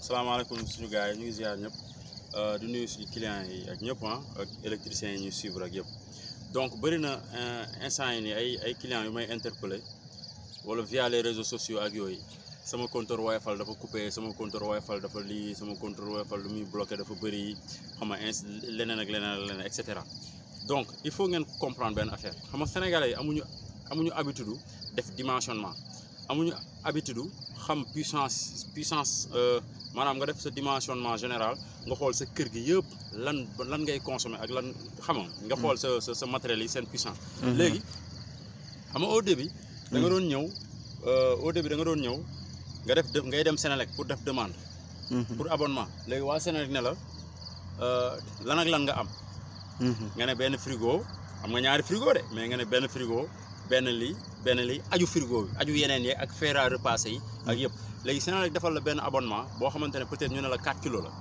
salaamaaleykum suñu gars yi ñu ngi ziar ñëpp di nuyu suñu clients yi ak ñëpp ak électriciens yi ñuy suivre ak yëpp donc bëri na instant yi nii ay clients yu may interpellé wala via les réseaux sociaux ak yooyu sama compteur WOYOFAL dafa coupé sama compteur WOYOFAL dafa lii sama compteur WOYOFAL lu muy bloqué dafa bëri xam nga leneen ak leneen et cetera donc il faut ngeen comprendre benn affaire xam nga sénégalais yi amuñu habitude def dimensionnement amuñu habitude xam puissance maanaam nga def sa dimensionnement général nga xool sa kër gi yëpp lan ngay consommer ak lan xam nga xool sa matériel yi seen puissance. léegi xam nga au début da nga doon ñëw ngay dem Sénélec pour def demande. pour abonnement léegi waa Sénélec ne la lan ak lan nga am. nga ne benn frigo am nga ñaari frigo de mais nga ne benn frigo benn lii aju frigo bi aju yeneen yi ak fer à repasser yi ak yëpp léegi Sénélec defal la benn abonnement boo xamante ne peut-être ñu ne la 4 kilos la.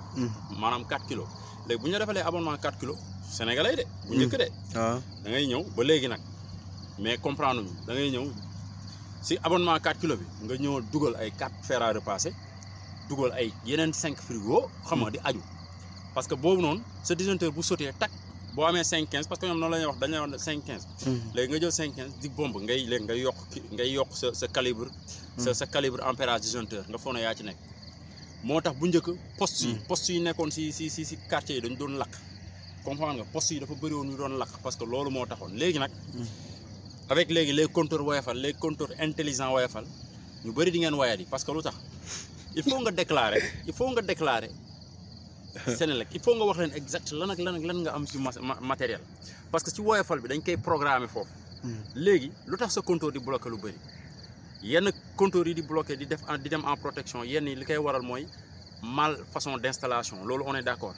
maanaam 4 kilos léegi bu ñu defalee abonnement 4 kilos sénégalais de. bu njëkk de. da ngay ñëw ba léegi nag mais comprendre ñu da ngay ñëw si abonnement 4 kilos bi nga ñëw dugal ay 4 fer à repasser dugal ay yeneen 5 frigo xam nga di aju parce que boobu noonu sa disjoncteur bu sotee tak boo amee 5-15 parce que ñoom noonu la ñuy wax dañuy wax 5-15. léegi nga jël 5-15 di bombe ngay yokk sa calibre. sa calibre ampérage disjoncteur nga foog ne yaa ci nekk. moo tax bu njëkk poste yi nekkoon si quartier yi dañu doon lakk comprendre nga poste yi dafa bëri woon ñu doon lakk parce que loolu moo taxoon léegi nag. avec léegi les compteurs WOYOFAL les compteurs intelligents WOYOFAL ñu bëri di ngeen wayat yi parce que lu tax il faut nga déclarer. Sénélec il faut nga wax leen exact lan ak lan nga am ci matériel parce que ci WOYOFAL bi dañ koy programmer foofu. léegi lu tax sa compteur di bloqué lu bëri yenn compteurs yi di bloqué di dem en protection yenn yi li koy waral mooy mal façon d'installation loolu on est d'accord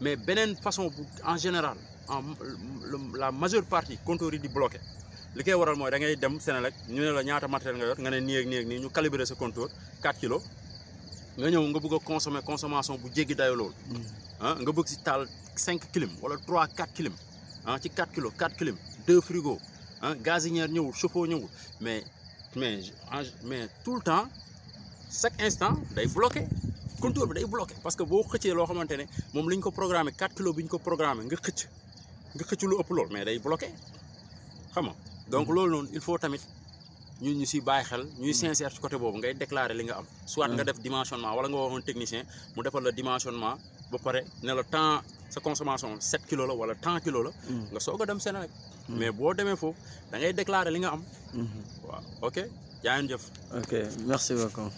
mais beneen façon bu en général la majeure partie compteurs yi di bloqué li koy waral mooy da ngay dem Sénélec ñu ne la ñaata matériel nga yor nga ne nii ak nii ñu calibrer sa compteur 4 kilos. nga ñëw nga bëgg a consommer consommation bu jéggi dayo loolu nga bëgg si taal 5 clim wala 3-4 clim ci 4 kilos 4 clim 2 frigo gazinière ñëwul chauffe-eau ñëwul mais tout le temps chaque instant day bloqué compteur bi day bloqué parce que boo xëccee loo xamante ne moom li ñu ko programmé 4 kilos bi ñu ko programmé nga xëcc lu ëpp loolu mais day bloqué xam nga donc loolu noonu il faut tamit ñu si bàyyi xel ñuy sincère ci côté boobu ngay déclarer li nga am soit nga def dimensionnement wala nga wax un technicien mu defal la dimensionnement ba pare ne la temps sa consommation 7 kilos la wala tant kilos la nga soog a dem Sénélec mais boo demee foofu da ngay déclarer li nga am waaw ok jaa ngeen jëf ok merci beaucoup